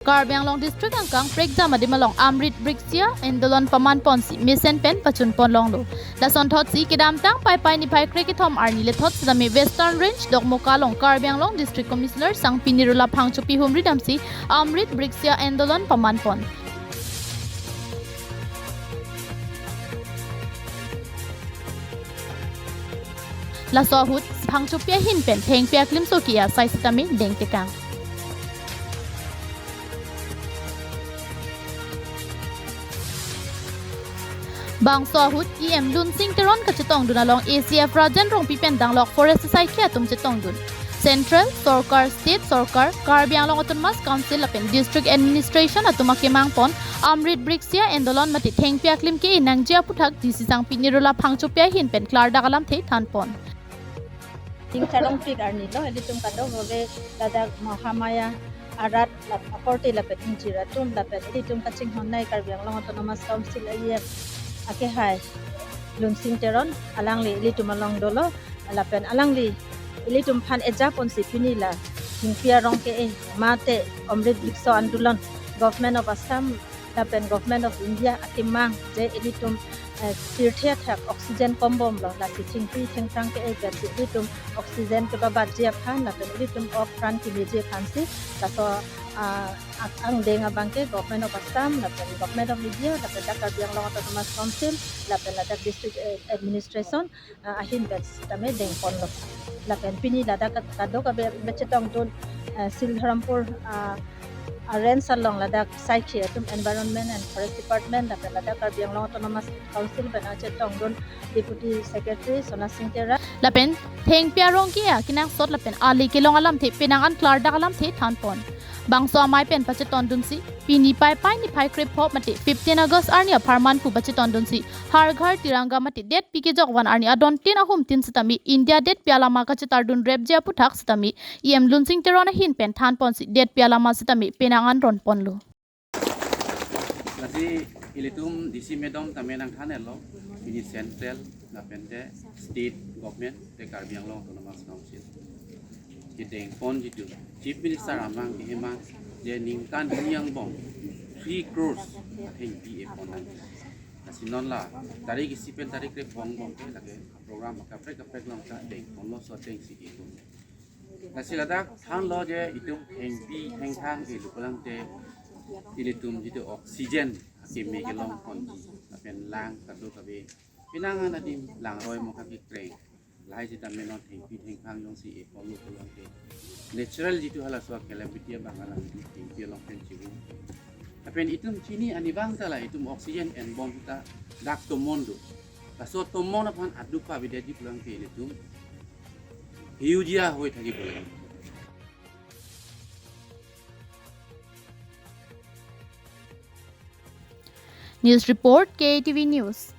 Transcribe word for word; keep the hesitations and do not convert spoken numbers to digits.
Karbi Anglong District angkang prekjam adim along Amrit Brikshya Andolon paman ponsi mesen pen pachun pon longlo. Lasonthotsi kedamtang Paipai niphai krekethom arni lethot sitame Western Range Dokmoka along Karbi Anglong District Commissioner Sangpi Nirula Phangchopi humri damsi Amrit Brikshya Andolon paman pon. Laso ahut Phangchopi ahin pen thengpi aklimso ke-e asai sitame dengtekang. Bangso ahut E M Lunsing Teron kachetongdun along A C F Rajen Rongpi pen danglok Forest Society atum chetongdun. Central Sorkar, State Sorkar, Karbi Anglong Autonomous Council lapen District Administration atum akemang pon Amrit Brikshya Andolon mate thengpi aklim ke-e nangji aputhak D C Sangpi Nirula Phangchopi ahin pen klardak alamthe than pon. Chingcharongpik arni lo, ilitum kadokave ladak Mahamaya arat lap akorte lapen ingjir atum lapen ilitum kachinghonnei Karbi Anglong Autonomous Council E M akehai Lunsing Teron alangli ilitum along dolo lapen alangli ilitum aphan eja ponsi pini la thengpi arong ke-e mate Amrit Brikshya Andolon Government of Assam lapen Government of India akemang je ilitum, eh, pirthe athak oxygen kombomlo, lasi thengpi thengphrang ke-e pen si ilitum oxygen kepabatji aphan lapen ilitum ok pran kemeji aphansi laso, ah, ak-, angdeng abang ke Government of Assam lapen Government of India lapen dak Karbi Anglong Autonomous Council lapen ladak District, eh, Administration, ah, ahin pen sitame dengponlo. Lapen pini ladak kat-, kadokave pachetongdun, ah, Silharampur, ah, ah, Range along ladak saikhi atum Environment and Forest Department lapen ladak Karbi Anglong Autonomous Council pen chetongdun Deputy Secretary Sona Singh Teron. Lapen thengpi arong ke-e akenangsot lapen ale kelong alamthe penang an klardak alamthe than pon. Bangso amei pen pachetongdunsi pini Paipai niphai krepho mate fifteen August arni apharman pu pachetongdunsi Har Ghar Tiranga mate detpi kejok van arni adon tin ahum tin sitame India detpi alama kachetardun repji aputhak sitame E M Lunsing Teron ahin pen than ponsi detpi alama sitame penang an ron ponlo. Lasi ilitum D C madam tame nangthan-etlo, pini Central lapen te State Government te Karbi Anglong Autonomous Council kedengpon jitu Chief Minister amang kehema je ningkan hini angbong three crores athengpi epon nang. Lasi non la tarik isi pen tarik krepho angbong ke lake program kaprek kaprek along ta dengponlo, laso atengsi dengpon. Lasi ladak thanlo je itum thengpi thengphrang e-lo pulang te ilitum jitu oxygen akeme kelong ponji lapen lang kadokave penang an adim langroi mokha kekreng. Lahai sitame non thengpi thengphrang jongsi eponlo pulang te natural jitu halaso calamity abang alang thengpi along pen chivung. Lapen itum chini arnivang ta la itum oxygen enbom ta dak tomon do. Laso tomon aphan aduk pavedetji pulang te ilitum hiuji ahoi thakji pulang. News report, K A T V News.